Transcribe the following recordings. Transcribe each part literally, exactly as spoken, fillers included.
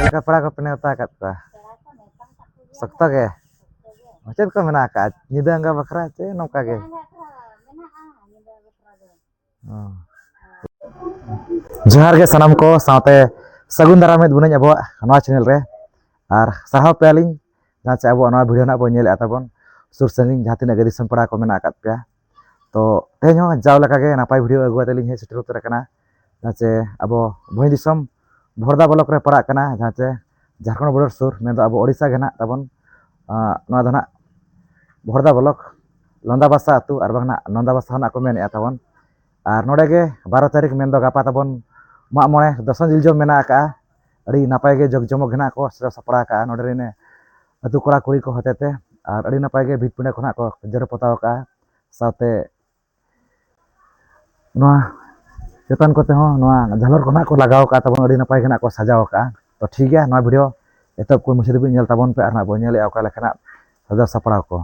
ᱚᱠᱟ ᱯᱮᱲᱟ ᱠᱚᱯᱮ ᱱᱮᱣᱛᱟ ᱟᱠᱟᱫ ᱠᱚᱣᱟ? ᱥᱚᱠᱛᱚ ᱜᱮ? ᱪᱮᱫ ᱠᱚ ᱢᱮᱱᱟᱜ ᱟᱠᱟᱫᱼᱟ ᱧᱤᱫᱟᱹ ᱟᱸᱜᱟ ᱵᱟᱠᱷᱨᱟ ᱪᱮ ᱱᱚᱝᱠᱟ ᱜᱮ? ᱚ᱾ ᱡᱚᱦᱟᱨ ᱜᱮ ᱥᱟᱱᱟᱢ ᱠᱚ ᱥᱟᱶᱛᱮ ᱥᱟᱹᱜᱩᱱ ᱫᱟᱨᱟᱢᱮᱫ ᱵᱚᱱᱟᱹᱧ ᱟᱵᱚᱣᱟᱜ ᱱᱚᱣᱟ ᱪᱮᱱᱮᱞ ᱨᱮ᱾ ᱟᱨ ᱥᱟᱨᱦᱟᱣ ᱯᱮᱭᱟᱞᱤᱧ ᱡᱟᱦᱟᱸ ᱪᱮ ᱟᱵᱚᱣᱟᱜ ᱱᱚᱣᱟ ᱵᱷᱤᱰᱤᱭᱳ ᱱᱟᱜ ᱵᱚᱱ ᱧᱮᱞᱮᱫᱼᱟ ᱛᱟᱵᱚᱱ ᱥᱩᱨ ᱥᱟᱺᱜᱤᱧ ᱡᱟᱦᱟᱸ ᱛᱤᱱᱟᱹᱜ ᱜᱮ ᱫᱤᱥᱚᱢ ᱯᱟᱲᱟ ᱠᱚ ᱢᱮᱱᱟᱜ ᱟᱠᱟᱫ ᱯᱮᱭᱟ᱾ ᱛᱚ ᱛᱮᱦᱮᱧ ᱦᱚᱸ ᱡᱟᱣ ᱞᱮᱠᱟᱜᱮ ᱱᱟᱯᱟᱭ ᱵᱷᱤᱰᱤᱭᱳ ᱟᱹᱜᱩ ᱠᱟᱛᱮ ᱞᱤᱧ ᱦᱮᱡ ᱥᱮᱴᱮᱨ ᱩᱛᱟᱹᱨ ᱟᱠᱟᱱᱟ᱾ ᱡᱟᱦᱟᱸ ᱪᱮ ᱟᱵᱚ ᱵᱷᱚᱸᱡᱽ ᱫᱤᱥᱚᱢ ᱵᱷᱚᱨᱫᱟ ᱵᱞᱚᱠ ᱨᱮ ᱯᱟᱲᱟᱜ ᱠᱟᱱᱟ, ᱡᱟᱦᱟᱸ ᱪᱮ ᱡᱷᱟᱲᱠᱷᱚᱸᱰ ᱵᱚᱰᱟᱨ ᱥᱩᱨ, ᱢᱮᱱᱫᱚ ᱟᱵᱚ ᱳᱰᱤᱥᱟ ᱜᱮ ᱱᱟᱜ ᱛᱟᱵᱚᱱ᱾ ᱟᱸ, ᱱᱚᱣᱟ ᱫᱚ ᱱᱟᱜ ᱵᱷᱚᱨᱫᱟ ᱵᱞᱚᱠ ᱞᱚᱱᱫᱟᱵᱟᱥᱟ ᱟᱹᱛᱩ, ᱟᱨ ᱵᱟᱝ ᱱᱟᱜ ᱱᱚᱱᱫᱟᱵᱟᱥᱟ ᱦᱚᱸ ᱱᱟᱜ ᱠᱚ ᱢᱮᱱᱮᱫᱼᱟ ᱛᱟᱵᱚᱱ᱾ ᱟᱨ ᱱᱚᱰᱮ ᱜᱮ ᱵᱟᱨᱚ ᱛᱟᱹᱨᱤᱠᱷ, ᱢᱮᱱᱫᱚ ᱜᱟᱯᱟ ᱛᱟᱵᱚᱱ ᱢᱟᱜ ᱢᱚᱬᱮ ᱫᱚᱥᱚᱱ ᱡᱤᱞᱡᱚᱢ ᱢᱮᱱᱟᱜ ᱟᱠᱟᱫᱼᱟ᱾ ᱟᱹᱰᱤ ᱱᱟᱯᱟᱭ ᱜᱮ ᱡᱚᱜᱽ ᱡᱚᱢᱚᱠ ᱜᱮ ᱱᱟᱜ ᱠᱚ ᱥᱟᱡᱟᱣ ᱥᱟᱯᱲᱟᱣ ᱟᱠᱟᱫᱼᱟ ᱱᱚᱰᱮ ᱨᱮᱱ ᱟᱹᱛᱩ ᱠᱚᱲᱟ ᱠᱩᱲᱤ ᱠᱚ ᱦᱚᱛᱮᱛᱮ᱾ ᱟᱨ ᱟᱹᱰᱤ ᱱᱟᱯᱟᱭ ᱜᱮ ᱵᱷᱤᱛ ᱯᱤᱸᱰᱟᱹ ᱠᱚ ᱱᱟᱜ ᱠᱚ ᱡᱮᱨᱮᱲ ᱯᱚᱛᱟᱣ ᱟᱠᱟᱫᱼᱟ᱾ ᱥᱟᱶᱛᱮ ᱱᱚᱣᱟ ᱪᱮᱛᱟᱱ ᱠᱚᱛᱮ ᱦᱚᱸ ᱱᱚᱣᱟ ᱡᱷᱟᱞᱚᱨ ᱠᱚ ᱱᱟᱜ ᱠᱚ ᱞᱟᱜᱟᱣ ᱟᱠᱟᱫ ᱛᱟᱵᱚᱱ, ᱟᱹᱰᱤ ᱱᱟᱯᱟᱭ ᱜᱮ ᱱᱟᱜ ᱠᱚ ᱥᱟᱡᱟᱣ ᱟᱠᱟᱫᱼᱟ᱾ ᱛᱚ ᱴᱷᱤᱠ ᱜᱮᱭᱟ, ᱱᱚᱣᱟ ᱵᱷᱤᱰᱤᱭᱳ ᱮᱛᱚᱦᱚᱵ ᱠᱷᱚᱱ ᱢᱩᱪᱟᱹᱫ ᱫᱷᱟᱹᱵᱤᱡ ᱧᱮᱞ ᱛᱟᱵᱚᱱ ᱯᱮ, ᱟᱨ ᱱᱟᱜ ᱵᱚᱱ ᱧᱮᱞᱮᱫᱼᱟ ᱚᱠᱟ ᱞᱮᱠᱟᱱᱟᱜ ᱥᱟᱡᱟᱣ ᱥᱟᱯᱲᱟᱣ ᱠᱚ᱾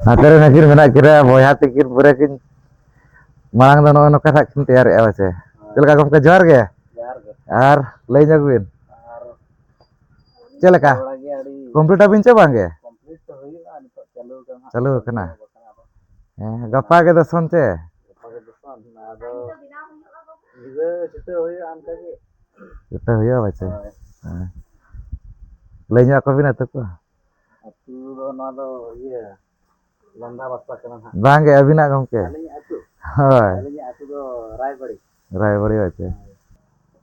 ᱱᱟᱛᱮ ᱨᱮ ᱱᱟᱹᱠᱤᱱ ᱢᱮᱱᱟᱜ ᱠᱤᱱᱟ, ᱵᱚᱭᱦᱟ ᱛᱟᱹᱠᱤᱱ ᱯᱩᱨᱟᱹ ᱠᱤᱱ, ᱢᱟᱲᱟᱝ ᱫᱚ ᱱᱚᱜᱼᱚ ᱱᱚᱝᱠᱟ ᱱᱟᱜ ᱠᱤᱱ ᱛᱮᱭᱟᱨᱮᱜᱼᱟ ᱯᱟᱪᱮ᱾ ᱪᱮᱫ ᱞᱮᱠᱟ ᱜᱚᱢᱠᱮ, ᱡᱚᱦᱟᱨ ᱜᱮ? ᱡᱚᱦᱟᱨ ᱜᱮ᱾ ᱟᱨ ᱞᱟᱹᱭ ᱧᱚᱜ ᱵᱤᱱ, ᱟᱨ ᱪᱮᱫ ᱞᱮᱠᱟ? ᱵᱟᱲᱟ ᱜᱮ ᱟᱹᱰᱤ ᱠᱚᱢᱯᱞᱤᱴ ᱟᱵᱤᱱ ᱪᱮ ᱵᱟᱝ ᱜᱮ? ᱠᱚᱢᱯᱞᱤᱴ ᱫᱚ ᱦᱩᱭᱩᱜᱼᱟ, ᱱᱤᱛᱚᱜ ᱪᱟᱹᱞᱩ ᱟᱠᱟᱱᱟ᱾ ᱪᱟᱹᱞᱩ ᱟᱠᱟᱱᱟ᱾ ᱮᱦᱚᱵ ᱟᱠᱟᱱᱟ ᱟᱫᱚ᱾ ᱦᱮᱸ, ᱜᱟᱯᱟ ᱜᱮ ᱫᱚᱥᱚᱱ ᱪᱮ? ᱜᱟᱯᱟ ᱜᱮ ᱫᱚᱥᱚᱱ, ᱟᱫᱚ ᱧᱤᱫᱟᱹ ᱪᱷᱩᱴᱟᱹᱣ ᱦᱩᱭᱩᱜᱼᱟ ᱚᱱᱠᱟ ᱜᱮ᱾ ᱪᱷᱩᱴᱟᱹᱣ ᱦᱩᱭᱩᱜᱼᱟ ᱯᱟᱪᱮ? ᱦᱳᱭ᱾ ᱦᱮᱸ᱾ ᱞᱟᱹᱭ ᱧᱚᱜ ᱟᱠᱚ ᱵᱤᱱ ᱟᱹᱛᱩ ᱠᱚ᱾ ᱟᱹᱛᱩ ᱫᱚ ᱱᱚᱣᱟ ᱫᱚ ᱤᱭᱟᱹ, ᱞᱟᱸᱫᱟ ᱵᱟᱥᱟ ᱠᱟᱱᱟ ᱱᱟᱦᱟᱜ᱾ ᱵᱟᱝ ᱜᱮ, ᱟᱹᱵᱤᱱᱟᱜ ᱜᱚᱢᱠᱮ᱾ ᱟᱹᱞᱤᱧᱟᱜ ᱟᱹᱛᱩ? ᱦᱳᱭ᱾ ᱟᱹᱞᱤᱧᱟᱜ ᱟᱹᱛᱩ ᱫᱚ ᱨᱟᱭᱵᱟᱲᱤ᱾ ᱨᱟᱭᱵᱟᱲᱤ ᱟᱪᱪᱷᱟ᱾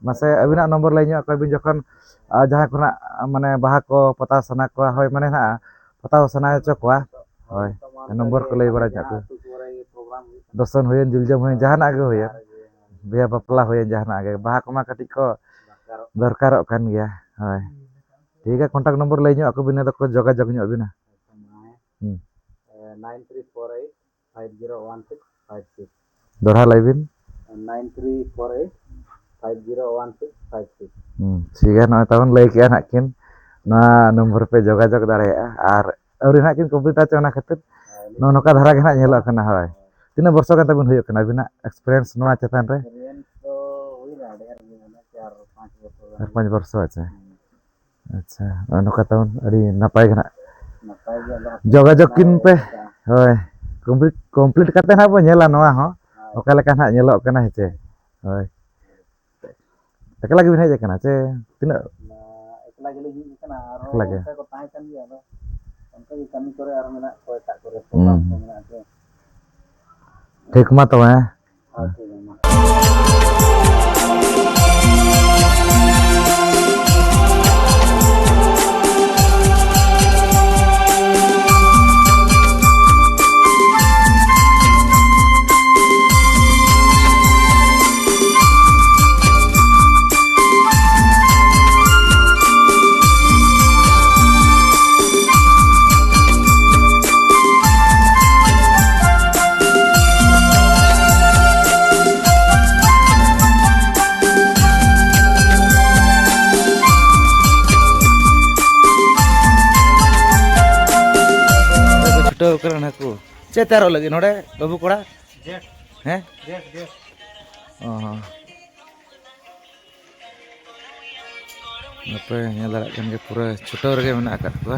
ᱢᱟᱥᱮ ᱟᱹᱵᱤᱱᱟᱜ ᱱᱚᱢᱵᱚᱨ ᱞᱟᱹᱭ ᱧᱚᱜ ᱟᱠᱚ ᱵᱤᱱ, ᱡᱚᱠᱷᱚᱱ, ᱟᱨ ᱡᱟᱦᱟᱸᱭ ᱠᱚ ᱱᱟᱜ, ᱢᱟᱱᱮ, ᱵᱟᱦᱟ ᱠᱚ ᱯᱚᱛᱟᱣ ᱥᱟᱱᱟ ᱠᱚᱣᱟ, ᱦᱳᱭ, ᱢᱟᱱᱮ ᱱᱟᱜ ᱯᱚᱛᱟᱣ ᱥᱟᱱᱟ ᱦᱚᱪᱚ ᱠᱚᱣᱟ, ᱦᱳᱭ, ᱱᱚᱢᱵᱚᱨ ᱠᱚ ᱞᱟᱹᱭ ᱵᱟᱲᱟ ᱧᱚᱜ ᱠᱚ᱾ ᱟᱹᱛᱩ ᱠᱚᱨᱮ ᱜᱮ ᱯᱨᱳᱜᱨᱟᱢ ᱦᱩᱭᱩᱜ ᱠᱟᱱᱟ᱾ ᱫᱚᱥᱚᱱ ᱦᱩᱭᱮᱱ, ᱡᱩᱞᱡᱟᱢ ᱦᱩᱭᱮᱱ, ᱡᱟᱦᱟᱱᱟᱜ ᱜᱮ ᱦᱩᱭᱮᱱ, ᱵᱤᱦᱟᱹ ᱵᱟᱯᱞᱟ ᱦᱩᱭᱮᱱ, ᱡᱟᱦᱟᱱᱟᱜ ᱜᱮ, ᱵᱟᱦᱟ ᱠᱚᱢᱟ ᱠᱟᱹᱴᱤᱡ ᱠᱚ ᱫᱚᱨᱠᱟᱨᱚᱜ ᱠᱟᱱ ᱜᱮᱭᱟ᱾ ᱦᱳᱭ, ᱴᱷᱤᱠ ᱜᱮᱭᱟ, ᱠᱚᱱᱴᱟᱠᱴ ᱱᱚᱢᱵᱚᱨ ᱞᱟᱹᱭ ᱧᱚᱜ ᱟᱠᱚ ᱵᱤᱱ, ᱤᱱᱟᱹ ᱫᱚᱠᱚ ᱡᱳᱜᱟᱡᱳᱜᱽ ᱧᱚᱜ ᱵᱤᱱᱟ᱾ ᱦᱩᱸ᱾ Nine three four eight five zero one six five six. ᱫᱚᱦᱲᱟ ᱞᱟᱹᱭ ᱵᱤᱱ᱾ Nine three four eight five zero one six five six. ᱦᱩᱸ, ᱴᱷᱤᱠ ᱜᱮᱭᱟ, ᱱᱚᱜᱼᱚᱭ ᱛᱟᱵᱚᱱ ᱞᱟᱹᱭ ᱠᱮᱜᱼᱟ ᱱᱟᱜ ᱠᱤᱱ, ᱱᱚᱣᱟ ᱱᱚᱢᱵᱚᱨ ᱯᱮ ᱡᱳᱜᱟᱡᱳᱜᱽ ᱫᱟᱲᱮᱭᱟᱜᱼᱟ᱾ ᱟᱨ ᱟᱹᱣᱨᱤ ᱱᱟᱜ ᱠᱤᱱ ᱠᱚᱢᱯᱞᱤᱴᱟ ᱪᱮ, ᱚᱱᱟ ᱠᱷᱟᱹᱛᱤᱨ ᱦᱳᱭ, ᱱᱚᱜᱼᱚ ᱱᱚᱝᱠᱟ ᱫᱷᱟᱨᱟ ᱜᱮ ᱱᱟᱜ ᱧᱮᱞᱚᱜ ᱠᱟᱱᱟ᱾ ᱦᱳᱭ, ᱛᱤᱱᱟᱹᱜ ᱵᱚᱨᱥᱚ ᱜᱟᱱ ᱛᱟᱵᱤᱱ ᱦᱩᱭᱩᱜ ᱠᱟᱱᱟ ᱟᱹᱵᱤᱱᱟᱜ ᱮᱠᱥᱯᱮᱨᱤᱭᱮᱱᱥ ᱱᱚᱣᱟ ᱪᱮᱛᱟᱱ ᱨᱮ? ᱮᱠᱥᱯᱮᱨᱤᱭᱮᱱᱥ ᱫᱚ ᱦᱩᱭᱱᱟ ᱰᱷᱮᱨ ᱜᱮ, ᱢᱟᱱᱮ ᱪᱟᱨ ᱯᱟᱸᱪ ᱵᱚᱪᱷᱚᱨ ᱜᱟᱱ ᱪᱟᱨ ᱯᱟᱸᱪ ᱦᱩᱭᱱᱟ᱾ ᱵᱚᱨᱥᱚ, ᱟᱪᱪᱷᱟ᱾ ᱦᱩᱸ᱾ ᱟᱪᱪᱷᱟ, ᱱᱚᱜᱼᱚ ᱱᱚᱝᱠᱟ ᱛᱟᱵᱚᱱ ᱟᱹᱰᱤ ᱱᱟᱯᱟᱭ ᱜᱮ ᱱᱟᱜ᱾ ᱱᱟᱯᱟᱭ ᱜᱮ, ᱟᱫᱚ ᱦᱟᱯᱮ ᱡᱳᱜᱟᱡᱳᱜᱽ ᱠᱤᱱ ᱯᱮ᱾ ᱦᱳᱭ, ᱠᱚᱢᱯᱞᱤᱴ, ᱠᱚᱢᱯᱞᱤᱴ ᱠᱟᱛᱮ ᱱᱟᱜ ᱵᱚᱱ ᱧᱮᱞᱟ ᱱᱚᱣᱟ ᱦᱚᱸ, ᱦᱳᱭ᱾ ᱚᱠᱟ ᱞᱮᱠᱟ ᱱᱟᱜ ᱧᱮᱞᱚᱜ ᱠᱟᱱᱟ, ᱦᱮᱸ ᱪᱮ? ᱦᱳᱭ᱾ ᱮᱠᱞᱟ ᱜᱮᱵᱤᱱ ᱦᱮᱡ ᱟᱠᱟᱱᱟ ᱪᱮ ᱛᱤᱱᱟᱹᱜ? ᱵᱟ, ᱮᱠᱞᱟ ᱜᱮᱞᱤᱧ ᱦᱮᱡ ᱟᱠᱟᱱᱟ, ᱟᱨᱦᱚᱸ ᱮᱠᱞᱟ ᱜᱮ? ᱚᱱᱠᱟ ᱠᱚ ᱛᱟᱦᱮᱸ ᱠᱟᱱ ᱜᱮᱭᱟ, ᱟᱫᱚ ᱚᱱᱠᱟ ᱜᱮ ᱠᱟᱹᱢᱤ ᱠᱚᱨᱮ ᱟᱨᱦᱚᱸ ᱢᱮᱱᱟᱜ ᱠᱚᱣᱟ, ᱮᱴᱟᱜ ᱠᱚᱨᱮ ᱦᱩᱸ᱾ ᱯᱨᱳᱜᱨᱟᱢ ᱠᱚ ᱢᱮᱱᱟᱜᱼᱟ ᱥᱮ᱾ ᱴᱷᱤᱠ ᱢᱟ ᱛᱚᱵᱮ, ᱦᱮᱸ᱾ ᱦᱳᱭ, ᱴᱷᱤᱠ ᱜᱮᱭᱟ, ᱢᱟ᱾ ᱪᱷᱩᱴᱟᱹᱣ ᱠᱟᱱᱟ ᱱᱟᱠᱚ᱾ ᱪᱮᱫ ᱛᱮᱭᱟᱨᱚᱜ ᱞᱟᱹᱜᱤᱫ ᱱᱚᱰᱮ, ᱵᱟᱹᱵᱩ ᱠᱚᱲᱟ? ᱦᱮᱸ? ᱚ ᱦᱚᱸ᱾ ᱟᱯᱮ ᱧᱮᱞ ᱫᱟᱲᱮᱭᱟᱜ ᱠᱟᱱ ᱜᱮᱭᱟ, ᱯᱩᱨᱟᱹ ᱪᱷᱩᱴᱟᱹᱣ ᱨᱮᱜᱮ ᱢᱮᱱᱟᱜ ᱟᱠᱟᱫ ᱠᱚᱣᱟ᱾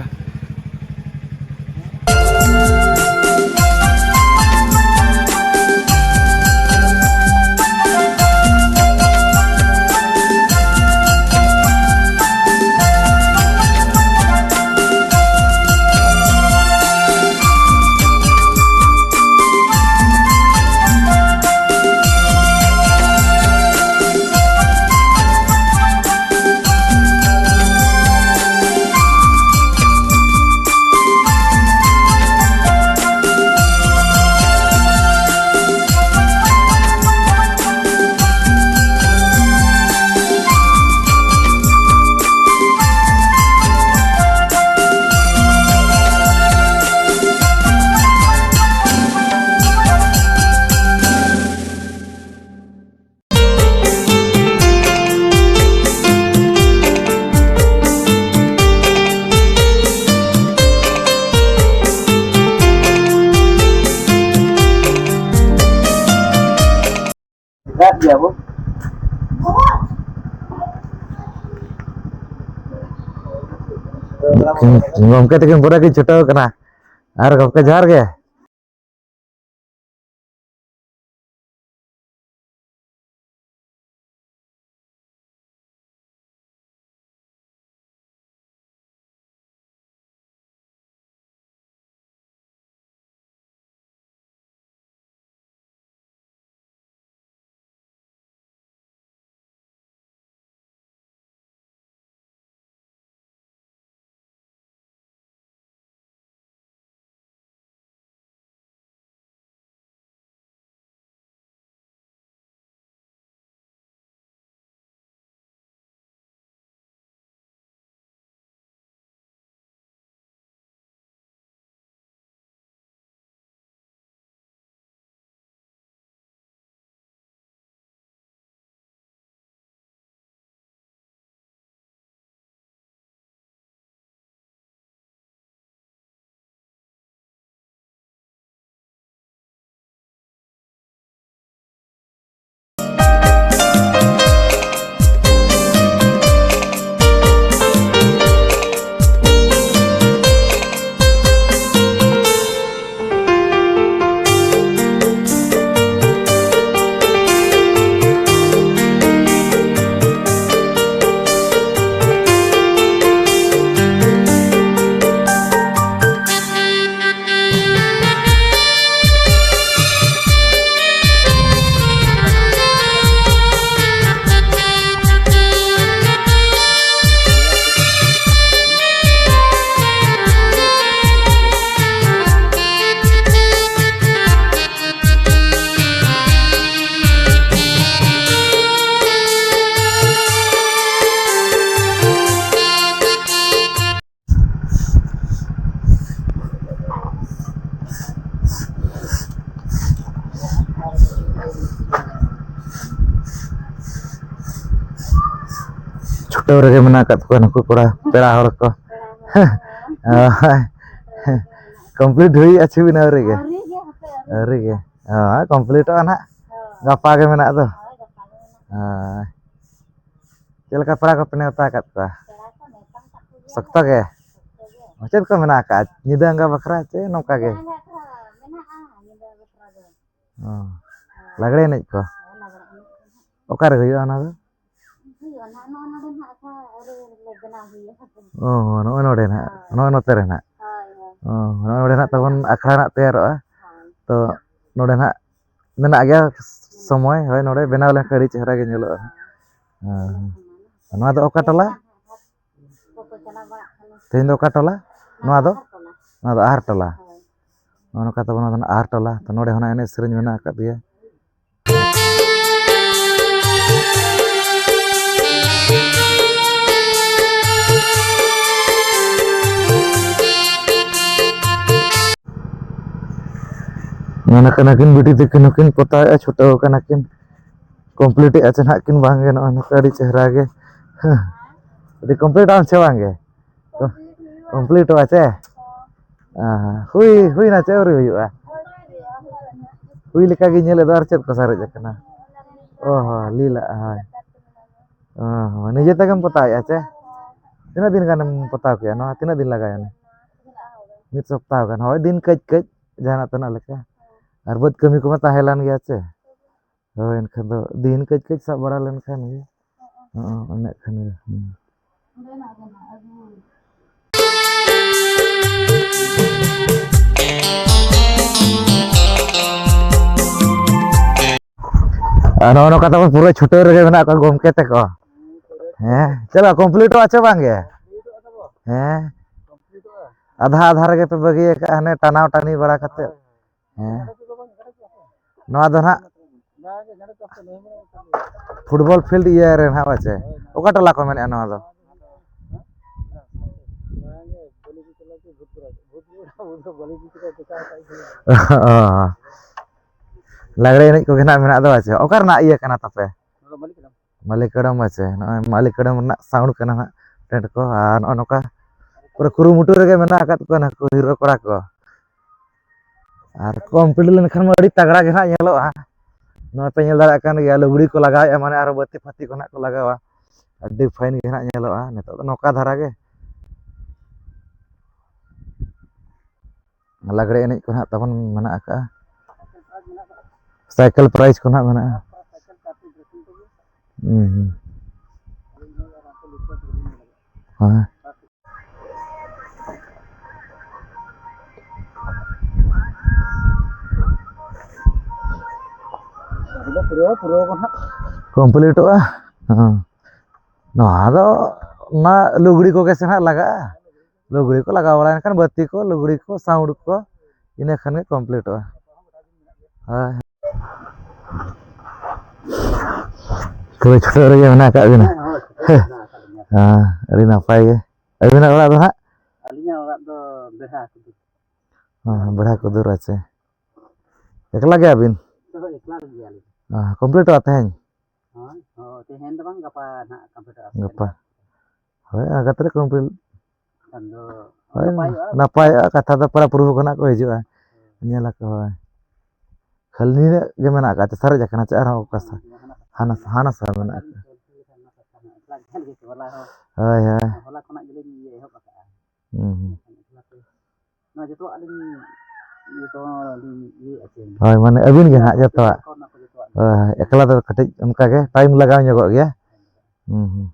ᱜᱚᱢᱠᱮ ᱛᱟᱹᱠᱤᱱ ᱯᱩᱨᱟᱹ ᱠᱤᱱ ᱪᱷᱩᱴᱟᱹᱣ ᱠᱟᱱᱟ᱾ ᱟᱨ ᱜᱚᱢᱠᱮ ᱡᱚᱦᱟᱨ ᱜᱮ᱾ ᱨᱮᱜᱮ ᱢᱮᱱᱟᱜ ᱟᱠᱟᱫ ᱠᱚᱣᱟ ᱱᱩᱠᱩ ᱠᱚᱲᱟ, ᱯᱮᱲᱟ ᱦᱚᱲ ᱠᱚ᱾ ᱦᱳᱭ᱾ ᱠᱚᱢᱯᱞᱤᱴ ᱦᱩᱭᱩᱜᱼᱟ ᱪᱷᱚᱵᱤ ᱱᱟᱣ ᱨᱮᱜᱮ? ᱟᱹᱣᱨᱤ ᱜᱮ, ᱦᱟᱯᱮ, ᱟᱹᱣᱨᱤ᱾ ᱟᱹᱣᱨᱤ ᱜᱮ᱾ ᱦᱳᱭ, ᱠᱚᱢᱯᱞᱤᱴᱚᱜᱼᱟ ᱱᱟᱦᱟᱜ᱾ ᱦᱳᱭ᱾ ᱜᱟᱯᱟ ᱜᱮ ᱢᱮᱱᱟᱜ ᱫᱚ᱾ ᱦᱳᱭ, ᱜᱟᱯᱟ ᱜᱮ ᱢᱮᱱᱟᱜᱼᱟ᱾ ᱦᱳᱭ᱾ ᱪᱮᱫ ᱞᱮᱠᱟ ᱯᱮᱲᱟ ᱠᱚᱯᱮ ᱱᱮᱣᱛᱟ ᱟᱠᱟᱫ ᱠᱚᱣᱟ? ᱯᱮᱲᱟ ᱠᱚ ᱱᱮᱣᱛᱟ ᱟᱠᱟᱫ ᱠᱚᱜᱮᱭᱟ᱾ ᱥᱚᱠᱛᱚ ᱜᱮ? ᱥᱚᱠᱛᱚ ᱜᱮ᱾ ᱪᱮᱫ ᱠᱚ ᱢᱮᱱᱟᱜ ᱟᱠᱟᱫᱼᱟ? ᱧᱤᱫᱟᱹ ᱟᱸᱜᱟ ᱵᱟᱠᱷᱨᱟ ᱪᱮ ᱱᱚᱝᱠᱟ ᱜᱮ? ᱧᱤᱫᱟᱹ ᱟᱸᱜᱟ ᱟᱠᱷᱲᱟ ᱢᱮᱱᱟᱜᱼᱟ, ᱧᱤᱫᱟᱹ ᱵᱟᱠᱷᱨᱟ ᱫᱚ᱾ ᱚ᱾ ᱦᱳᱭ᱾ ᱞᱟᱜᱽᱲᱮ ᱮᱱᱮᱡ ᱠᱚ? ᱦᱳᱭ, ᱞᱟᱜᱽᱲᱮ ᱮᱱᱮᱡ ᱠᱚ ᱱᱟᱦᱟᱜ᱾ ᱚᱠᱟ ᱨᱮ ᱦᱩᱭᱩᱜᱼᱟ ᱚᱱᱟ ᱫᱚ? ᱦᱩᱭᱩᱜᱼᱟ ᱱᱟᱦᱟᱜ ᱱᱚᱜᱼᱚ ᱱᱚᱰᱮ ᱱᱟᱦᱟᱜ ᱟᱠᱷᱲᱟ ᱟᱹᱣᱨᱤ ᱞᱮ ᱵᱮᱱᱟᱣ ᱦᱩᱭᱩᱜᱼᱟ᱾ ᱚ, ᱱᱚᱜᱼᱚᱭ ᱱᱚᱰᱮ ᱱᱟᱦᱟᱜ, ᱦᱳᱭ᱾ ᱱᱚᱜᱼᱚᱭ ᱱᱚᱛᱮ ᱨᱮ ᱱᱟᱦᱟᱜ᱾ ᱦᱳᱭ, ᱦᱳᱭ᱾ ᱚ, ᱱᱚᱜᱼᱚᱭ ᱱᱚᱰᱮ ᱱᱟᱦᱟᱜ ᱛᱟᱵᱚᱱ ᱟᱠᱷᱲᱟ ᱱᱟᱦᱟᱜ ᱛᱮᱭᱟᱨᱚᱜᱼᱟ᱾ ᱦᱳᱭ᱾ ᱛᱚ, ᱱᱚᱰᱮ ᱱᱟᱦᱟᱜ ᱢᱮᱱᱟᱜ ᱜᱮᱭᱟ ᱥᱚᱢᱚᱭ, ᱦᱳᱭ, ᱱᱚᱰᱮ ᱵᱮᱱᱟᱣ ᱞᱮᱱᱠᱷᱟᱱ ᱟᱹᱰᱤ ᱪᱮᱦᱨᱟ ᱜᱮ ᱧᱮᱞᱚᱜᱼᱟ᱾ ᱦᱳᱭ᱾ ᱦᱮᱸ᱾ ᱱᱚᱣᱟ ᱫᱚ ᱚᱠᱟ ᱴᱚᱞᱟ? ᱠᱚᱠᱚ ᱪᱟᱞᱟᱣ ᱵᱟᱲᱟᱜ ᱠᱟᱱᱟ᱾ ᱛᱮᱦᱮᱧ ᱫᱚ ᱚᱠᱟ ᱴᱚᱞᱟ? ᱱᱚᱣᱟ ᱫᱚ? ᱟᱦᱟᱨ ᱴᱚᱞᱟ᱾ ᱱᱚᱣᱟ ᱫᱚ ᱟᱦᱟᱨ ᱴᱚᱞᱟ᱾ ᱦᱳᱭ᱾ ᱱᱚᱜᱼᱚ ᱱᱚᱝᱠᱟ ᱛᱟᱵᱚᱱ ᱱᱚᱣᱟ ᱫᱚ ᱟᱦᱟᱨ ᱴᱚᱞᱟ᱾ ᱛᱚ, ᱱᱚᱰᱮ ᱦᱚᱸ ᱱᱟᱜ ᱮᱱᱮᱡ ᱥᱮᱨᱮᱧ ᱢᱮᱱᱟᱜ ᱟᱠᱟᱫ ᱜᱮᱭᱟ᱾ ᱢᱮᱱ ᱠᱟᱱᱟ ᱠᱤᱱ ᱵᱤᱴᱤ ᱛᱟᱹᱠᱤᱱ ᱦᱚᱸᱠᱤᱱ ᱯᱚᱛᱟᱣᱮᱫᱼᱟ, ᱪᱷᱩᱴᱟᱹᱣ ᱠᱟᱱᱟ ᱠᱤᱱ᱾ ᱠᱚᱢᱯᱞᱤᱴ ᱮᱫᱼᱟ ᱪᱮ ᱱᱟᱦᱟᱜ ᱠᱤᱱ ᱵᱟᱝ ᱜᱮ, ᱱᱚᱜᱼᱚᱭ ᱱᱚᱝᱠᱟ ᱟᱹᱰᱤ ᱪᱮᱦᱨᱟ ᱜᱮ᱾ ᱦᱮᱸ᱾ ᱟᱹᱰᱤ ᱠᱚᱢᱯᱞᱤᱴ ᱟᱢ ᱪᱮ ᱵᱟᱝ ᱜᱮ? ᱠᱚᱢᱯᱞᱤᱴᱚᱜᱼᱟ ᱪᱮ? ᱦᱮᱸ, ᱦᱩᱭ, ᱦᱩᱭᱱᱟ ᱪᱮ ᱟᱹᱣᱨᱤ ᱦᱩᱭᱩᱜᱼᱟ? ᱦᱩᱭ ᱞᱮᱠᱟ ᱜᱮ ᱧᱮᱞᱮᱫ ᱫᱚ, ᱟᱨ ᱪᱮᱫ ᱠᱚ ᱥᱟᱨᱮᱡ ᱟᱠᱟᱱᱟ? ᱚ ᱦᱚᱸ, ᱞᱤᱞᱟᱜ, ᱦᱳᱭ᱾ ᱚ ᱦᱚᱸ, ᱱᱤᱡᱮ ᱛᱮᱜᱮᱢ ᱯᱚᱛᱟᱣᱮᱫᱼᱟ ᱪᱮ? ᱛᱤᱱᱟᱹᱜ ᱫᱤᱱ ᱜᱟᱱᱮᱢ ᱯᱚᱛᱟᱣ ᱠᱮᱫᱼᱟ ᱱᱚᱣᱟ? ᱛᱤᱱᱟᱹᱜ ᱫᱤᱱ ᱞᱟᱜᱟᱣᱮᱱᱟ? ᱢᱤᱫ ᱥᱚᱯᱛᱟᱦᱚ ᱜᱟᱱ᱾ ᱦᱳᱭ, ᱫᱤᱱ ᱠᱟᱹᱡ ᱠᱟᱹᱡ ᱡᱟᱦᱟᱱᱟᱜ ᱛᱮᱱᱟᱜ ᱞᱮᱠᱟ᱾ ᱟᱨ ᱵᱟᱹᱫᱽ ᱠᱟᱹᱢᱤ ᱠᱚᱢᱟ ᱛᱟᱦᱮᱸ ᱞᱮᱱ ᱜᱮᱭᱟ ᱪᱮ? ᱦᱳᱭ, ᱮᱱᱠᱷᱟᱱ ᱫᱚ ᱫᱤᱱ ᱠᱟᱹᱡ ᱠᱟᱹᱡ ᱥᱟᱵ ᱵᱟᱲᱟ ᱞᱮᱱᱠᱷᱟᱱ ᱜᱮ᱾ ᱦᱚᱸᱜᱼᱚ, ᱤᱱᱟᱹᱜ ᱠᱷᱟᱱ ᱜᱮ᱾ ᱦᱩᱸ᱾ ᱟᱨ ᱱᱚᱜᱼᱚ ᱱᱚᱝᱠᱟ ᱛᱟᱵᱚᱱ ᱯᱩᱨᱟᱹ ᱪᱷᱩᱴᱟᱹᱣ ᱨᱮᱜᱮ ᱢᱮᱱᱟᱜ ᱠᱚᱣᱟ ᱜᱚᱢᱠᱮ ᱛᱟᱠᱚ᱾ ᱦᱮᱸ, ᱪᱮᱫ ᱞᱮᱠᱟ ᱠᱚᱢᱯᱞᱤᱴᱚᱜᱼᱟ ᱪᱮ ᱵᱟᱝ ᱜᱮ? ᱦᱮᱸ, ᱟᱫᱷᱟ ᱟᱫᱷᱟ ᱨᱮᱜᱮ ᱯᱮ ᱵᱟᱹᱜᱤ ᱟᱠᱟᱫᱼᱟ, ᱦᱟᱱᱮ ᱴᱟᱱᱟᱣ ᱴᱟᱹᱱᱤ ᱵᱟᱲᱟ ᱠᱟᱛᱮ᱾ ᱦᱮᱸ, ᱱᱚᱣᱟ ᱫᱚ ᱱᱟᱦᱟᱜ ᱯᱷᱩᱴᱵᱚᱞ ᱯᱷᱤᱞᱰ ᱤᱭᱟᱹ ᱨᱮ ᱱᱟᱦᱟᱜ ᱵᱟᱪᱮ? ᱚᱠᱟ ᱴᱚᱞᱟ ᱠᱚ ᱢᱮᱱᱮᱫᱼᱟ ᱱᱚᱣᱟ ᱫᱚ? ᱚ, ᱞᱟᱜᱽᱲᱮ ᱮᱱᱮᱡ ᱠᱚᱜᱮ ᱱᱟᱦᱟᱜ ᱢᱮᱱᱟᱜ ᱫᱚ ᱵᱟᱪᱮ? ᱚᱠᱟ ᱨᱮᱱᱟᱜ ᱤᱭᱟᱹ ᱠᱟᱱᱟ ᱛᱟᱯᱮ? ᱢᱟᱹᱞᱤᱠᱟᱲᱟᱢ ᱟᱪᱷᱮ, ᱱᱚᱜᱼᱚᱭ ᱢᱟᱹᱞᱤᱠᱟᱲᱟᱢ ᱨᱮᱱᱟᱜ ᱥᱟᱣᱩᱱᱰ ᱠᱟᱱᱟ ᱦᱟᱸᱜ ᱴᱮᱱᱴ ᱠᱚ᱾ ᱟᱨ ᱱᱚᱜᱼᱚ ᱱᱚᱝᱠᱟ ᱯᱩᱨᱟᱹ ᱠᱩᱨᱩᱢᱩᱴᱩ ᱨᱮᱜᱮ ᱢᱮᱱᱟᱜ ᱟᱠᱟᱫ ᱠᱚᱣᱟ ᱱᱩᱠᱩ ᱦᱤᱨᱳ ᱠᱚᱲᱟ ᱠᱚ᱾ ᱟᱨ ᱠᱚᱢᱯᱞᱤᱴ ᱞᱮᱱᱠᱷᱟᱱ ᱢᱟ ᱟᱹᱰᱤ ᱛᱟᱜᱽᱲᱟ ᱜᱮ ᱦᱟᱸᱜ ᱧᱮᱞᱚᱜᱼᱟ᱾ ᱱᱚᱜᱼᱚᱭ ᱯᱮ ᱧᱮᱞ ᱫᱟᱲᱮᱭᱟᱜ ᱠᱟᱱ ᱜᱮᱭᱟ, ᱞᱩᱜᱽᱲᱤ ᱠᱚ ᱞᱟᱜᱟᱣᱮᱫᱼᱟ, ᱢᱟᱱᱮ ᱟᱨᱚ ᱵᱟᱹᱛᱤ ᱯᱷᱟᱹᱛᱤ ᱠᱚ ᱱᱟᱜ ᱠᱚ ᱞᱟᱜᱟᱣᱟ᱾ ᱟᱹᱰᱤ ᱯᱷᱟᱭᱤᱱ ᱜᱮ ᱦᱟᱸᱜ ᱧᱮᱞᱚᱜᱼᱟ ᱱᱤᱛᱚᱜ ᱫᱚ ᱱᱚᱝᱠᱟ ᱫᱷᱟᱨᱟ ᱜᱮ᱾ ᱞᱟᱜᱽᱲᱮ ᱮᱱᱮᱡ ᱠᱚ ᱱᱟᱜ ᱛᱟᱵᱚᱱ ᱢᱮᱱᱟᱜ ᱟᱠᱟᱫᱼᱟ᱾ ᱥᱟᱭᱠᱮᱞ ᱯᱨᱟᱭᱤᱡᱽ ᱠᱚ ᱱᱟᱜ ᱢᱮᱱᱟᱜᱼᱟ᱾ ᱦᱩᱸ, ᱦᱩᱸ᱾ ᱦᱮᱸ᱾ ᱯᱩᱨᱟᱹ, ᱯᱩᱨᱟᱹ ᱠᱚ ᱦᱟᱸᱜ᱾ ᱠᱚᱢᱯᱞᱤᱴᱚᱜᱼᱟ᱾ ᱦᱮᱸ᱾ ᱱᱚᱣᱟ ᱫᱚ ᱚᱱᱟ ᱞᱩᱜᱽᱲᱤ ᱠᱚᱜᱮ ᱥᱮ ᱱᱟᱜ ᱞᱟᱜᱟᱜᱼᱟ᱾ ᱞᱩᱜᱽᱲᱤ ᱠᱚ ᱞᱟᱜᱟᱣ ᱵᱟᱲᱟᱭᱮᱱ ᱠᱷᱟᱱ, ᱵᱟᱹᱛᱤ ᱠᱚ, ᱞᱩᱜᱽᱲᱤ ᱠᱚ, ᱥᱟᱣᱩᱱᱰ ᱠᱚ, ᱤᱱᱟᱹ ᱠᱷᱟᱱ ᱜᱮ ᱠᱚᱢᱯᱞᱤᱴᱚᱜᱼᱟ᱾ ᱦᱳᱭ᱾ ᱛᱚᱵᱮ ᱪᱷᱩᱴᱟᱹᱣ ᱨᱮᱜᱮ ᱢᱮᱱᱟᱜ ᱟᱠᱟᱫ ᱵᱤᱱᱟ? ᱦᱮᱸ, ᱦᱳᱭ, ᱪᱷᱩᱴᱟᱹᱣ ᱨᱮ ᱢᱮᱱᱟᱜ ᱟᱠᱟᱫ ᱞᱤᱧᱟ᱾ ᱦᱮᱸ, ᱟᱹᱰᱤ ᱱᱟᱯᱟᱭ ᱜᱮ᱾ ᱟᱹᱵᱤᱱᱟᱜ ᱚᱲᱟᱜ ᱫᱚ ᱦᱟᱸᱜ? ᱟᱹᱞᱤᱧᱟᱜ ᱚᱲᱟᱜ ᱫᱚ ᱵᱮᱲᱦᱟ ᱠᱩᱫᱩᱨ᱾ ᱦᱮᱸ, ᱵᱮᱲᱦᱟ ᱠᱩᱫᱩᱨ, ᱟᱪᱪᱷᱟ᱾ ᱮᱠᱞᱟ ᱜᱮᱭᱟᱵᱤᱱ? ᱦᱳᱭ, ᱮᱠᱞᱟ ᱜᱮᱭᱟᱞᱤᱧ᱾ ᱦᱮᱸ, ᱠᱚᱢᱯᱞᱤᱴᱚᱜᱼᱟ ᱛᱮᱦᱮᱧ? ᱦᱳᱭ, ᱦᱳᱭ, ᱛᱮᱦᱮᱧ ᱫᱚ ᱵᱟᱝ, ᱜᱟᱯᱟ ᱱᱟᱦᱟᱜ ᱠᱚᱢᱯᱞᱤᱴᱚᱜᱼᱟ᱾ ᱜᱟᱯᱟ᱾ ᱦᱳᱭ, ᱟᱬᱜᱟᱛ ᱨᱮ ᱠᱚᱢᱯᱞᱤᱴ᱾ ᱠᱷᱟᱱ ᱫᱚ ᱦᱳᱭ, ᱱᱟᱯᱟᱭᱚᱜᱼᱟ᱾ ᱱᱟᱯᱟᱭᱚᱜᱼᱟ, ᱠᱟᱛᱷᱟ ᱫᱚ ᱯᱮᱲᱟ ᱯᱩᱨᱵᱷᱩ ᱠᱷᱚᱱᱟᱜ ᱠᱚ ᱦᱤᱡᱩᱜᱼᱟ, ᱧᱮᱞ ᱟᱠᱚ, ᱦᱳᱭ᱾ ᱠᱷᱟᱹᱞᱤ ᱱᱤᱱᱟᱹᱜ ᱜᱮ ᱢᱮᱱᱟᱜ ᱟᱠᱟᱫ ᱪᱮ ᱥᱟᱨᱮᱡ ᱟᱠᱟᱱᱟ ᱪᱮ ᱟᱨᱦᱚᱸ ᱚᱠᱟ ᱥᱟ-, ᱦᱟᱱᱟ ᱥᱟ-, ᱦᱟᱱᱟ ᱥᱟ ᱢᱮᱱᱟᱜ ᱟᱠᱟᱫ? ᱦᱳᱭ, ᱦᱳᱭ᱾ ᱦᱚᱞᱟ ᱠᱷᱚᱱᱟᱜ ᱜᱮᱞᱤᱧ ᱤᱭᱟᱹ ᱮᱦᱚᱵ ᱟᱠᱟᱫᱼᱟ᱾ ᱦᱩᱸ, ᱦᱩᱸ᱾ ᱱᱚᱣᱟ ᱡᱚᱛᱚᱣᱟᱜ ᱞᱤᱧ, ᱡᱚᱛᱚ ᱞᱤᱧ ᱤᱭᱟᱹᱭᱮᱫᱼᱟ ᱪᱮ᱾ ᱦᱳᱭ, ᱢᱟᱱᱮ ᱟᱹᱵᱤᱱ ᱜᱮ ᱦᱟᱸᱜ ᱡᱚᱛᱚᱣᱟᱜ᱾ ᱚᱱᱟ ᱠᱚ ᱡᱚᱛᱚᱣᱟᱜ ᱞᱤᱧ ᱦᱳᱭ, ᱮᱠᱞᱟ ᱫᱚ ᱠᱟᱹᱴᱤᱡ ᱚᱱᱠᱟ ᱜᱮ ᱴᱟᱭᱤᱢ ᱞᱟᱜᱟᱣ ᱧᱚᱜᱚᱜ ᱜᱮᱭᱟ᱾ ᱦᱩᱸ, ᱦᱩᱸ᱾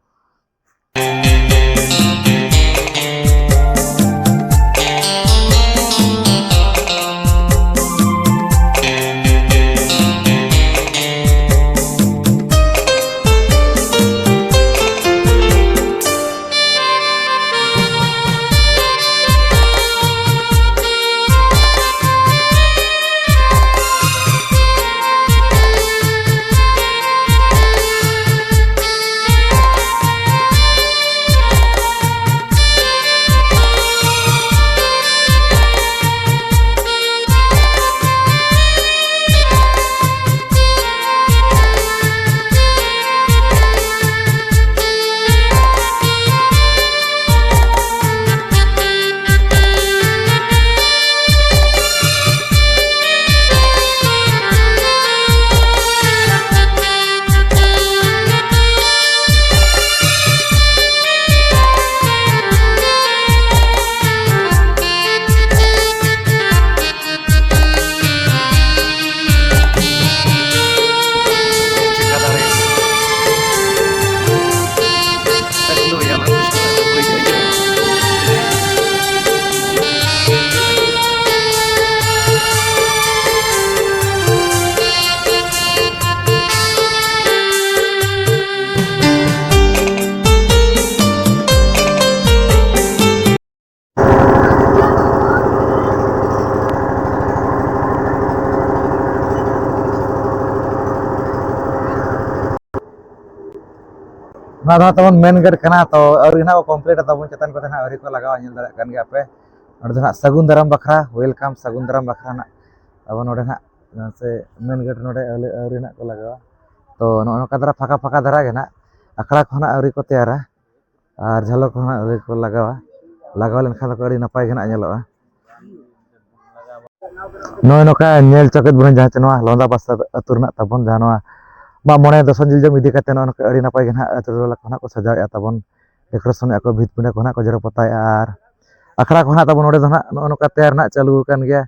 ᱱᱚᱣᱟ ᱫᱚ ᱦᱟᱸᱜ ᱛᱟᱵᱚᱱ ᱢᱮᱱ ᱜᱮᱴ ᱠᱟᱱᱟ, ᱛᱚ ᱟᱹᱣᱨᱤ ᱱᱟᱦᱟᱜ ᱠᱚ ᱠᱚᱢᱯᱞᱤᱴᱟ ᱛᱟᱵᱚᱱ, ᱪᱮᱛᱟᱱ ᱠᱚᱛᱮ ᱱᱟᱦᱟᱜ ᱟᱹᱣᱨᱤ ᱠᱚ ᱞᱟᱜᱟᱣᱟ, ᱧᱮᱞ ᱫᱟᱲᱮᱭᱟᱜ ᱠᱟᱱ ᱜᱮᱭᱟ ᱯᱮ᱾ ᱱᱚᱸᱰᱮ ᱫᱚ ᱱᱟᱦᱟᱜ ᱥᱟᱹᱜᱩᱱ ᱫᱟᱨᱟᱢ ᱵᱟᱠᱷᱨᱟ, ᱣᱮᱞᱠᱟᱢ ᱥᱟᱹᱜᱩᱱ ᱫᱟᱨᱟᱢ ᱵᱟᱠᱷᱨᱟ ᱱᱟᱜ ᱛᱟᱵᱚᱱ ᱱᱚᱸᱰᱮ ᱱᱟᱦᱟᱜ ᱥᱮ ᱢᱮᱱ ᱜᱮᱴ ᱱᱚᱸᱰᱮ ᱟᱹᱣᱨᱤ ᱟᱹᱣᱨᱤ ᱱᱟᱦᱟᱜ ᱠᱚ ᱞᱟᱜᱟᱣᱟ᱾ ᱛᱚ ᱱᱚᱜᱼᱚ ᱱᱚᱝᱠᱟ ᱫᱷᱟᱨᱟ ᱯᱷᱟᱸᱠᱟ ᱯᱷᱟᱸᱠᱟ ᱫᱷᱟᱨᱟ ᱜᱮ ᱱᱟᱦᱟᱜ, ᱟᱠᱷᱲᱟ ᱠᱚᱦᱚᱸ ᱱᱟᱦᱟᱜ ᱟᱹᱣᱨᱤ ᱠᱚ ᱛᱮᱭᱟᱨᱟ ᱟᱨ ᱡᱷᱟᱞᱚᱠ ᱠᱚᱦᱚᱸ ᱱᱟᱦᱟᱜ ᱟᱹᱣᱨᱤ ᱠᱚ ᱞᱟᱜᱟᱣᱟ᱾ ᱞᱟᱜᱟᱣ ᱞᱮᱱᱠᱷᱟᱱ ᱫᱚᱠᱚ ᱟᱹᱰᱤ ᱱᱟᱯᱟᱭ ᱜᱮ ᱱᱟᱦᱟᱜ ᱧᱮᱞᱚᱜᱼᱟ᱾ ᱱᱚᱜᱼᱚᱭ ᱱᱚᱝᱠᱟ ᱧᱮᱞ ᱪᱚᱠᱮᱫ ᱵᱚᱱ ᱡᱟᱦᱟᱸ ᱪᱮ ᱱᱚᱣᱟ ᱞᱚᱸᱫᱟ ᱵᱟᱥᱟ ᱟᱹᱛᱩ ᱨᱮᱱᱟᱜ ᱛᱟᱵᱚᱱ ᱡᱟᱦᱟᱸ ᱱᱚᱣᱟ ᱢᱟᱜ ᱢᱚᱬᱮ ᱫᱚᱥᱚᱱ ᱡᱤᱞ ᱡᱚᱢ ᱤᱫᱤ ᱠᱟᱛᱮ ᱱᱚᱜᱼᱚ ᱱᱚᱝᱠᱟ ᱟᱹᱰᱤ ᱱᱟᱯᱟᱭ ᱜᱮ ᱱᱟᱦᱟᱜ ᱟᱹᱛᱩ ᱴᱚᱞᱟ ᱠᱚ ᱱᱟᱦᱟᱜ ᱠᱚ ᱥᱟᱡᱟᱣᱮᱫᱼᱟ ᱛᱟᱵᱚᱱ, ᱰᱮᱠᱳᱨᱮᱥᱚᱱᱮᱫᱼᱟ ᱠᱚ, ᱵᱷᱤᱛ ᱯᱤᱸᱰᱟᱹ ᱠᱚ ᱱᱟᱦᱟᱜ ᱠᱚ ᱡᱮᱨᱮᱲ ᱯᱚᱛᱟᱣᱮᱫᱼᱟ᱾ ᱟᱨ ᱟᱠᱷᱲᱟ ᱠᱚ ᱱᱟᱦᱟᱜ ᱛᱟᱵᱚᱱ ᱱᱚᱰᱮ ᱫᱚ ᱱᱟᱦᱟᱜ ᱱᱚᱜᱼᱚ ᱱᱚᱝᱠᱟ ᱛᱮᱭᱟᱨ ᱱᱟᱦᱟᱜ ᱪᱟᱹᱞᱩ ᱟᱠᱟᱱ ᱜᱮᱭᱟ,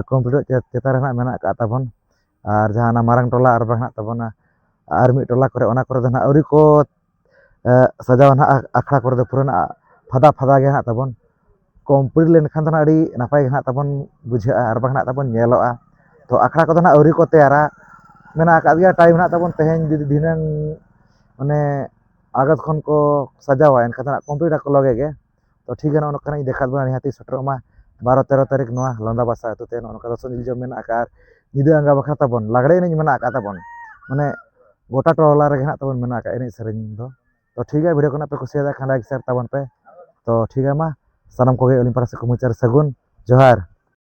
ᱠᱚᱢᱯᱞᱤᱴᱚᱜ ᱪᱮ-, ᱪᱮᱛᱟᱱ ᱨᱮ ᱱᱟᱦᱟᱜ ᱢᱮᱱᱟᱜ ᱟᱠᱟᱫ ᱛᱟᱵᱚᱱ᱾ ᱟᱨ ᱡᱟᱦᱟᱸ ᱚᱱᱟ ᱢᱟᱨᱟᱝ ᱴᱚᱞᱟ ᱟᱨ ᱵᱟᱝ ᱱᱟᱦᱟᱜ ᱛᱟᱵᱚᱱᱟ ᱟᱨ ᱢᱤᱫ ᱴᱚᱞᱟ ᱠᱚᱨᱮ, ᱚᱱᱟ ᱠᱚᱨᱮ ᱫᱚ ᱱᱟᱦᱟᱜ ᱟᱹᱣᱨᱤ ᱠᱚ ᱮ, ᱥᱟᱡᱟᱣᱟ ᱱᱟᱦᱟᱜ ᱟᱠᱷᱲᱟ ᱠᱚᱨᱮ ᱫᱚ ᱯᱩᱨᱟᱹ ᱱᱟᱦᱟᱜ ᱯᱷᱟᱫᱟ ᱯᱷᱟᱫᱟ ᱜᱮ ᱱᱟᱦᱟᱜ ᱛᱟᱵᱚᱱ᱾ ᱠᱚᱢᱯᱞᱤᱴ ᱞᱮᱱᱠᱷᱟᱱ ᱫᱚ ᱱᱟᱦᱟᱜ ᱟᱹᱰᱤ ᱱᱟᱯᱟᱭ ᱜᱮ ᱱᱟᱦᱟᱜ ᱛᱟᱵᱚᱱ ᱵᱩᱡᱷᱟᱹᱜᱼᱟ ᱟᱨ ᱵᱟᱝ ᱱᱟᱦᱟᱜ ᱛᱟᱵᱚᱱ ᱧᱮᱞᱚᱜᱼᱟ᱾ ᱛᱚ ᱟᱠᱷᱲᱟ ᱠᱚᱫᱚ ᱱᱟᱦᱟᱜ ᱟᱹᱣᱨᱤ ᱠᱚ ᱛᱮᱭᱟᱨᱟ, ᱢᱮᱱᱟᱜ ᱟᱠᱟᱫ ᱜᱮᱭᱟ, ᱴᱟᱭᱤᱢ ᱱᱟᱦᱟᱜ ᱛᱟᱵᱚᱱ᱾ ᱛᱮᱦᱮᱧ ᱡᱩᱫᱤ ᱫᱷᱤᱱᱟᱹᱝ ᱢᱟᱱᱮ ᱟᱜᱚᱥᱴ ᱠᱷᱚᱱ ᱠᱚ ᱥᱟᱡᱟᱣᱟ, ᱮᱱᱠᱷᱟᱱ ᱫᱚ ᱱᱟᱦᱟᱜ ᱠᱚᱢᱯᱞᱤᱴ ᱟᱠᱚ ᱞᱚᱜᱮ ᱜᱮ᱾ ᱛᱚ ᱴᱷᱤᱠ ᱜᱮᱭᱟ, ᱱᱚᱜᱼᱚ ᱱᱚᱝᱠᱟᱱᱟᱜ ᱤᱧ ᱫᱮᱠᱷᱟᱣᱟᱫ ᱵᱚᱱᱟ, ᱱᱤᱦᱟᱹᱛᱤ ᱥᱮᱴᱮᱨᱚᱜ ᱢᱟ ᱵᱟᱨᱚ ᱛᱮᱨᱚ ᱛᱟᱹᱨᱤᱠᱷ ᱱᱚᱣᱟ ᱞᱚᱸᱫᱟ ᱵᱟᱥᱟ ᱟᱹᱛᱩ ᱛᱮ ᱱᱚᱜᱼᱚ ᱱᱚᱝᱠᱟ ᱫᱚᱥᱚᱱ ᱡᱤᱞ ᱡᱚᱢ ᱢᱮᱱᱟᱜ ᱟᱠᱟᱫ᱾ ᱟᱨ ᱧᱤᱫᱟᱹ ᱟᱸᱜᱟ ᱵᱟᱠᱷᱨᱟ ᱛᱟᱵᱚᱱ ᱞᱟᱜᱽᱲᱮ ᱮᱱᱮᱡ ᱢᱮᱱᱟᱜ ᱟᱠᱟᱫ ᱛᱟᱵᱚᱱ, ᱢᱟᱱᱮ ᱜᱚᱴᱟ ᱴᱚᱞᱟ ᱨᱮᱜᱮ ᱱᱟᱦᱟᱜ ᱛᱟᱵᱚᱱ ᱢᱮᱱᱟᱜ ᱟᱠᱟᱫ ᱮᱱᱮᱡ ᱥᱮᱨᱮᱧ ᱫᱚ᱾ ᱛᱚ ᱴᱷᱤᱠ ᱜᱮᱭᱟ, ᱵᱷᱤᱰᱤᱭᱳ ᱠᱚ ᱱᱟᱦᱟᱜ ᱯᱮ ᱠᱩᱥᱤᱭᱟᱫᱟ ᱠᱷᱟᱱ ᱞᱟᱭᱤᱠ ᱥᱮᱭᱟᱨ ᱛᱟᱵᱚᱱ ᱯᱮ᱾ ᱛᱚ ᱴᱷᱤᱠ ᱜᱮᱭᱟ, ᱢᱟ ᱥᱟᱱᱟᱢ ᱠᱚᱜᱮ ᱟᱹᱞᱤᱧ ᱯᱟᱦᱴᱟ ᱥᱮᱫ ᱠᱷᱚᱱ ᱢᱩᱪᱟᱹᱫ ᱨᱮ ᱥᱟᱹᱜᱩᱱ ᱡᱚᱦᱟᱨ᱾